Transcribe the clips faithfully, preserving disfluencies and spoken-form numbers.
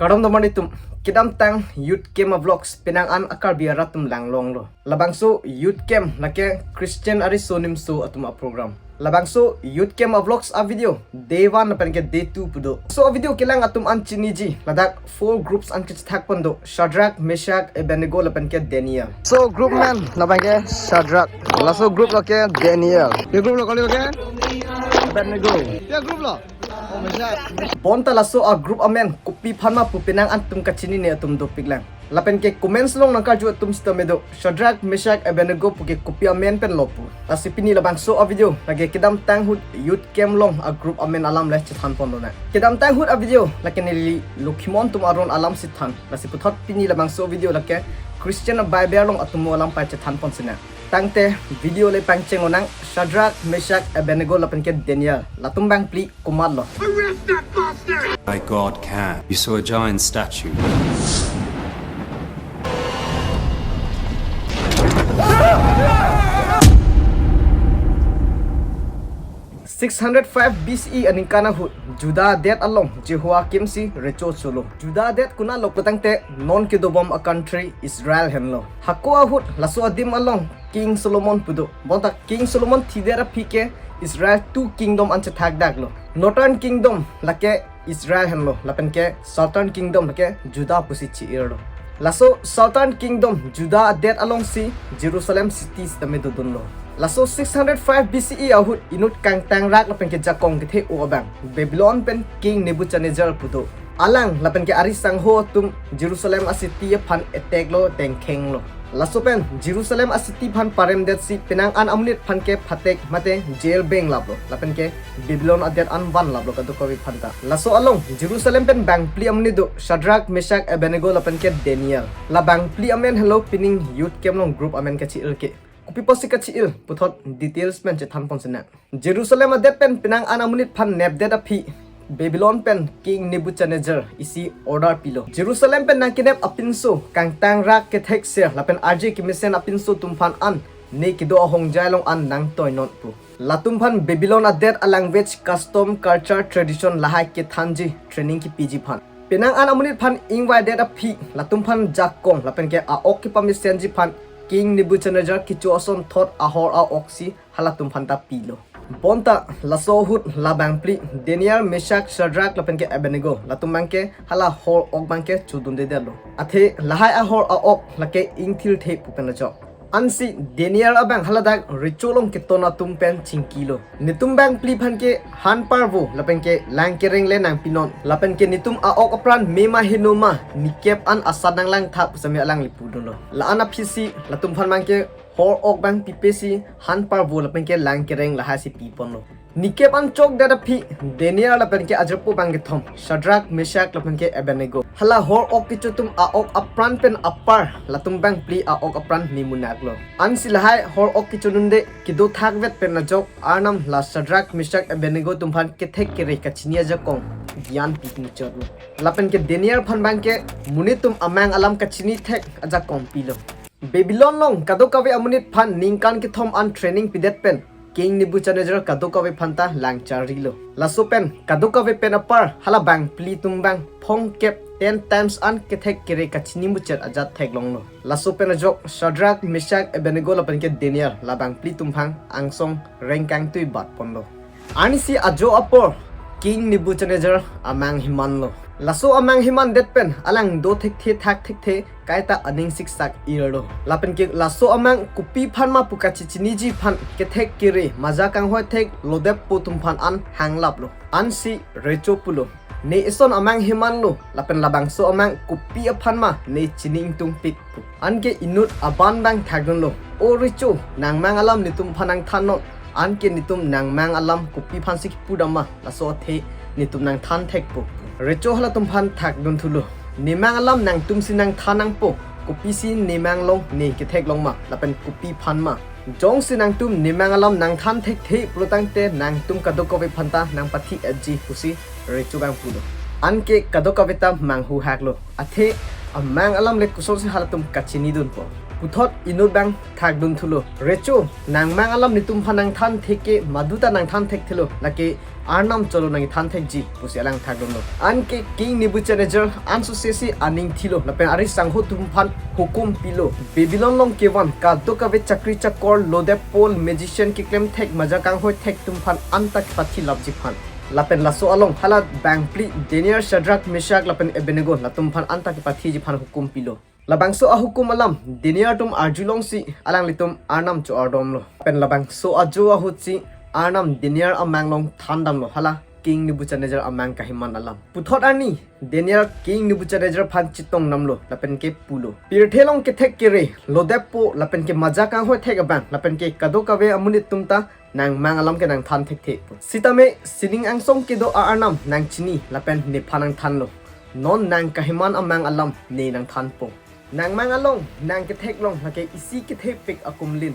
Kardom donmar atum, kedamtang Youth Camp a vlogs penang an a Karbi arat atum langlonglo. Labangso Youth Camp lake Christian ariso nimso atum a program. Labangso Youth Camp a vlogs a video day one lapen ke day two pu do. So a video kelang atum an chiniji, ladak four groups an kachethak pon do: Shadrach, Meshach, Abednego lapen ke Daniel. So group amen labang ke Shadrach, laso group lo ke Daniel. Ke group lo kali ke? Abednego. Ke group lo? Oh, Meshach. Bonta laso a group amen kopi aphan ma pu penang an atum kachinine atum dopik lang. Lapen ke comments along nangkarju atum sitame do, Shadrach, Meshach, Abednego pu ke kopi amen pen lo pu. Lasi pini labangso a video lake kedamtang ahut Youth Camp along a group amen alam le chethan pon lonang. Kedamtang ahut a video lake neli Lokhimon atum aron alam si than. Lasi puthot pini labangso a video lake Christian a Bible along atum alam pai chethan pon sinang. Tangte video le pangcheng lonang. Shadrach, Meshach, Abednego lapen ke Daniel, latum bangphli komat lo? Arrest that monster! My God can. You saw a giant statue. Six hundred five B C E aningkan ahut Juda adet along Jehoiakim si recho cholo. Juda adet konat lo pu tangte non kedobom a country Israel henlo. Hako ahut laso adim along King Solomon pu do. Bonta King Solomon thidet aphi ke Israel two kingdom an chethak dak lo. Northern kingdom lake Israel henlo, lapen ke Southern kingdom lake Juda pusi chi-ir lo. Laso Southern kingdom Juda adet along si Jerusalem city sitame dodun lo. Laso six hundred five B C E ahut inut kangtang rak lapen ke jakong kethe-o abang Babylon pen King Nebuchadnezzar pu do. Alang lapen ke ari sangho atum Jerusalem a city aphan attack lo, tengkheng lo. Laso pen Jerusalem a city aphan paremdet si penang an amonit aphan ke phatek mate jail beng lap lo, lapen ke Babylon adet an van lap lo kadokave aphan ta. Laso along Jerusalem pen bangphli amonit do, Shadrach, Meshach, Abednego lapen ke Daniel. La bangphli amen henlo pining Youth Camp along group amen kachi-il ke. Kopi apotsi kachi-il puthot details pen chethan pon sinang. Jerusalem adet pen penang an amonit aphan nepdet aphi Babylon pen King Nebuchadnezzar isi order pilo. Jerusalem pen nangkenep apinso kangtang rak kethekser lapen arje kemesen apinso atum aphan an ne kedo ahongjai along an nangtoinon pu. Latum aphan Babylon adet a language, custom, culture, tradition lahai kethanji training kepiji aphan. Penang an amonit aphan ingvaidet aphi latum aphan jakong lapen ke a-ok kepamesenji aphan King Nebuchadnezzar kecho asonthot ahor a-ok si halatum aphan ta pilo. Bonta laso ahut la bangphli Daniel, Meshach, Shadrach lapen ke Abednego, latum abang ke hala hor ok abang ke chodundedetlo. Athe lahai ahor a-ok lake ingthirthe pu pen ajok. Ansi Daniel abang haladak recho along keton atum pen chingkilo. Netum bangphli aphan ke han parvo lapen ke lang kereng le nangpinon, lapen ke netum a-ok apran me ma heno ma nikep an asat nanglangtha pu sitame alangli pudunlo. La-an aphisi latum aphan abang ke hor ok abang pipe si han parvo lapen ke lang kereng lahai si piponlo. Nikep an chokdet aphi Daniel lapen ke ajirpo bangkethom Shadrach, Meshach lapen ke Abednego, hala hor ok kecho atum a-ok apran pen apar latum bangphli a-ok apran memunak lo. Ansi lahai hor ok kechodunde kedo thakvet pen ajok Arnam la Shadrach, Meshach, Abednego atum aphan kethek kere kachini ajakong gyan pi muchot lo. Lapen ke Daniel aphan abang ke monit atum amang alam kachini thek ajakong pilo. Babylon along kadokave amonit aphan ningkan kethom an training pidet pen King Nebuchadnezzar kadokave aphan ta lang charlilo. Laso pen kadokave pen apar hala bangphli atum abang phongkep, ten times an kethek kere kachini muchot ajat theklonglo. Laso pen ajok Shadrach, Meshach, Abednego lapen ke Daniel la bangphli atum aphan angsong rengkangtui bat ponlo. Arnisi ajo apor King Nebuchadnezzar amang hemanlo. Laso amang hemandet pen alang do thekthe thak thekthe kaita aning siksak irlo. Lapen ke laso amang kopi aphan ma pu kachechiniji aphan kethek kere maja kanghoi thek lodeppo atum aphan an hanglaplo. Ansi recho pulo, "Ne ison amang hemanlo, lapen labangso amang kopi aphan ma ne chini ingtungpik pu." Anke inut aban abang thakdunlo, "O recho, nangmang alam netum aphan nangthannon. Anke netum nangmang alam kopi aphansi kipu dam ma, laso athe netum nangthan thekpo." Recho halatum aphan thakdunthulo, "Nemang alam nangtumsi nangthan nangpo, kopisi nemang along ne ketheklong ma, lapen kopi aphan ma? Jongsi nangtum nemang alam nangthan thekthe pulo tangte nangtum kadokave aphan ta nangpathi-etji," pusi recho abang pulo. Anke kadokave ta manghuhaklo. Athe amang alam le kosonsi halatum kachinidunpo? Puthot inut abang thakdun thulo. Recho, nangmang alam netum aphan nangthan thek ke, madu ta nangthan thekthelo, lake Arnam cholo nangthan thekji, pusi alang thakdunlo. Anke King Nebuchadnezzar ansose si aning thilo, lapen ari sangho atum aphan hukum pilo. Babylon along kevan kadokave chakri chakor, lodep pol, magician keklem thek, maja kanghoi thek atum aphan anta kepathi lapji aphan. Lapen laso along hala bangphli Daniel, Shadrach, Meshach lapen Abednego latum aphan anta kepathiji aphan hukum pilo. Labangso ahukum alam Daniel atum arjulongsi alanglitum Arnam cho-ardomlo. Lapen labangso ajo ahutsi Arnam Daniel amang along thandamlo, hala King Nebuchadnezzar amang kahiman alam. Puthot arni Daniel King Nebuchadnezzar aphan chetongnamlo, lapen ke pulo, pirthe along kethek kere, lodep po, lapen ke maja kanghoi thek abang, lapen ke kadokave amonit atum ta nangmang alam ke nangthan thekthe pu. Sitame sining angsong kedo a-Arnam nangchini, lapen nephan nangthanlo. Non nang kahiman amang alam ne nangthanpo. Nangmang along, nang kethek along lake isi kethepik akumlin.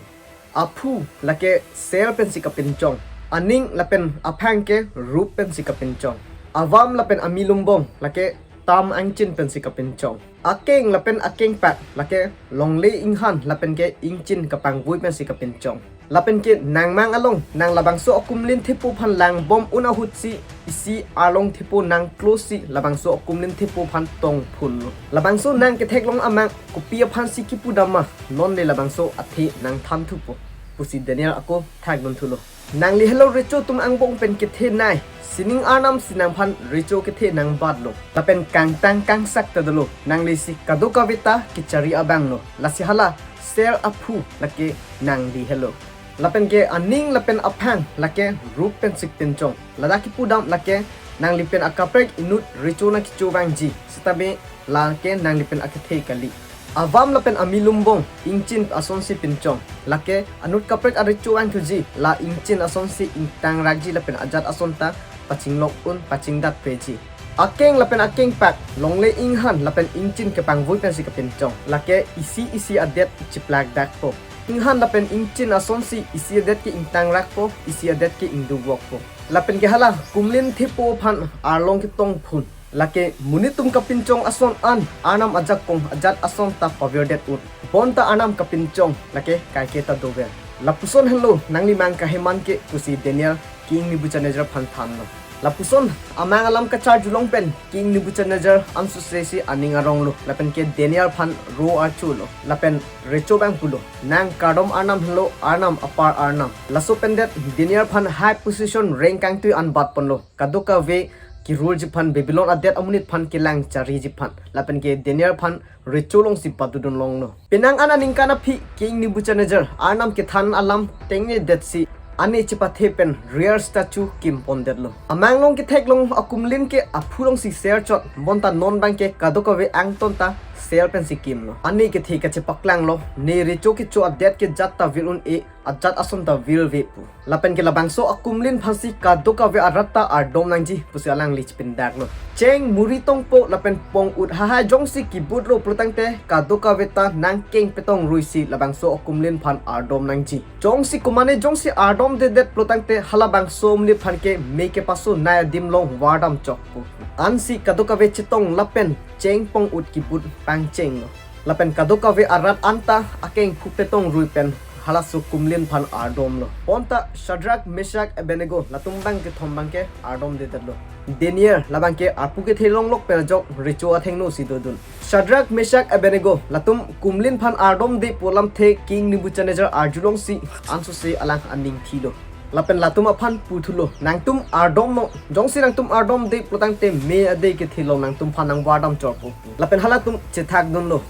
Aphu lake ser pensi kapinchong. Aning lapen aphang ke rup pensi kapinchong. Avam lapen amilumbong lake tam angchin pensi kapinchong. Akeng lapen akengpak lake longle inghan lapen ke ingchin kapangvoi pensi kapinchong. Lapen ke nangmang along, nang labangso akumlin thepo aphan langbom un ahutsi isi arlong thepo nangklosi labangso akumlin thepo aphan tongphunlo. Labangso nang kethek along amang kopi aphansi kipudam ma, non le labangso athe nangthanthupo, pusi Daniel ako thakdun thulo. Nangli helo recho atum angbong pen kethenei, sining Arnam si nangphan recho kethe nangbatlo. Lapen kangtang kangsak ta dolo, nangli si kadokave ta kechari abanglo. Lasi hala ser aphu lake nangli helo. Lapen ke aning lapen aphang lake rup pensi kapinchong. Ladak kipudam lake nanglipen akaprek inut recho nangkecho vangji. Sitame lake nanglipen akethe kali. Avam lapen amilumbong ingchin asonsi pinchong. Lake anut kaprek arecho vangthuji, la ingchin asonsi ingtang rakji lapen ajat ason ta pachinglok un pachingdatpeji. Akeng lapen akengpak longle inghan lapen ingchin kepangvoi pensi kapinchong. Lake isi isi adet chiplakdakpo. Inghan lapen ingchin asonsi isi adet ke ingtang rakpo, isi adet ke ingduk vokpo. Lapen ke hala kumlin thepo aphan arlong ketongphun. Lake monit atum kapinchong ason an Arnam ajakong ajat ason ta pavirdet un. Bonta Arnam kapinchong lake kaike ta dover. Lapuson helo nangli mang kahiman ke, pusi Daniel King Nebuchadnezzar aphan thanlo. Lapuson amang alam kacharjulong pen King Nebuchadnezzar ansose si aning aronglo. Lapen ke Daniel aphan ro archulo. Lapen recho abang pulo, nang kardom Arnam helo, Arnam apar Arnam. Laso pendet Daniel aphan high position rank kangtui an batponlo. Kadokave kirulji aphan, Babylon adet amonit aphan kelang chariji aphan. Lapen ke Daniel aphan recho alongsi padodun longlo. Penang an aningkan aphi King Nebuchadnezzar Arnam kethan alam tengnedetsi ane chepathe pen real statue kimpondetlo. Amang along kethek along akumlin ke aphu alongsi ser chot, bonta non abang ke kadokave angton ta ser pensi kimlo. Ane kethe kachepaklanglo, ne recho kecho adet ke jat ta vir un-e, ajat ason ta virve pu. Lapen ke labangso akumlin aphansi kadokave arat ta ardom nangji pusi alangli chepindaklo. Cheng, muri, tongpo lapen pong-ut hahai jongsi kibutlo pulotangte kadokave ta nangkeng petong ruisi labangso akumlin aphan ardom nangji. Jongsi komane jongsi ardomdedet pulotangte halabangso amonit aphan ke me kepasonei adim along vardam chokpo. Ansi kadokave chetong lapen cheng pong-ut kibut pangchenglo. Lapen kadokave arat anta akeng phuk petong rui pen halaso akumlin aphan ardomlo. Bonta Shadrach, Meshach, Abednego latum abang kethom abang ke ardomdedetlo. Daniel labang ke arpu kethe longlok pen ajok recho athengno si dodun. Shadrach, Meshach, Abednego latum akumlin aphan ardomde pu alamthe King Nebuchadnezzar arjulongsi ansose alang aning thilo. Lapen latum aphan puthulo, nangtum ardomnon, jongsi nangtum ardomde pulotangte me adei kethe along nangtum aphan nangvardam chokpo. Lapen halatum chethakdunlo,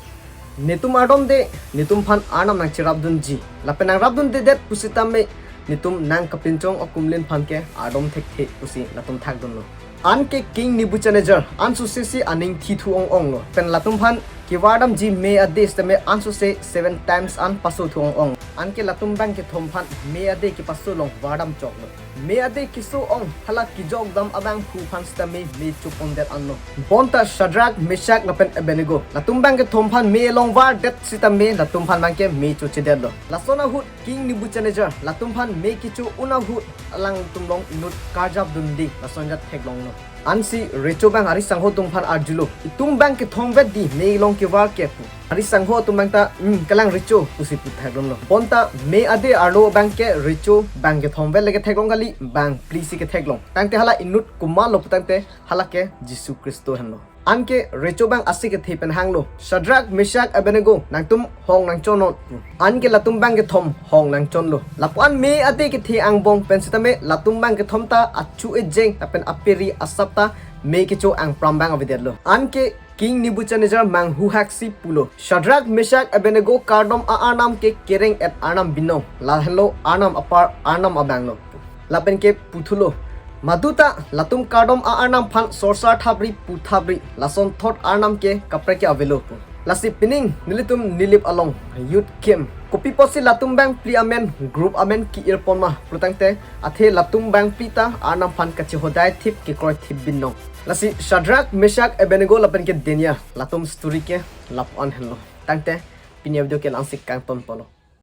netum ardomde, netum aphan Arnam nangcherapdunji. Lapen nangrapdundedet pusitame netum nang kapinchong akumlin aphan ke ardom thekthe pusi latum thakdunlo. Anke King Nebuchadnezzar ansose si aning thithu ong-onglo. Pen latum aphan kevardamji me adei sitame ansose seven times an pasothu ong-ong. Anke latum abang kethom aphan me adei kepaso along vardam choklo. Me adei keso ong hala kejokdam abangphu aphan sitame me chopondet anlo. Bonta Shadrach, Meshach lapen Abednego latum abang kethom aphan me along vardet sitame latum aphan abang ke me chochedetlo. Lason ahut King Nebuchadnezzar latum aphan me kecho un ahut alangtum along inut karjapdunde lason ajat theklonglo. Ansi recho abang arisangho atum aphan arjulo, "Itum abang kethom vet dei, mei along kevar ke," pu. Arisangho atum abang ta, "Hmm, kalang recho," pusi pu thakdunlo. Bonta mei ade arlo abang ke recho abang kethom vet le ketheklong kali, bang phli si ketheklong. Tangte hala inut komatlo pu tangte, hala ke Jisu Khristo henlo. Anke recho abang ase kethe pen hanglo, "Shadrach, Meshach, Abednego, nangtum hong nangchonnon." Anke latum abang kethom hong nangchonlo. Lapu-an mei ade kethe angbong pen sitame latum abang kethom ta achu ejeng lapen aperi asap ta mei kecho angpram abang avedetlo. Anke King Nebuchadnezzar manghuhaksi pulo, "Shadrach, Meshach, Abednego kardom a-arnam ke kereng-et arnam binong. Lahenlo arnam apar arnam abanglo." Lapen ke puthulo, "Maduta latum kardom a-arnam aphan sorsar thapri pu thapri, lasonthot arnam ke kaprek ke avelo," pu. Lasi pining nelitum Nilip along youth camp, kopi apotsi latum abang phli amen, group amen ke-irpon ma pu tangte, athe latum abang phli ta arnam aphan kachehodai thip kekroi thip binong. Lasi Shadrach, Meshach, Abednego lapen ke Daniel, latum story ke lapu-an henlo. Tangte pini a-video ke la-ansi kangtonpolo.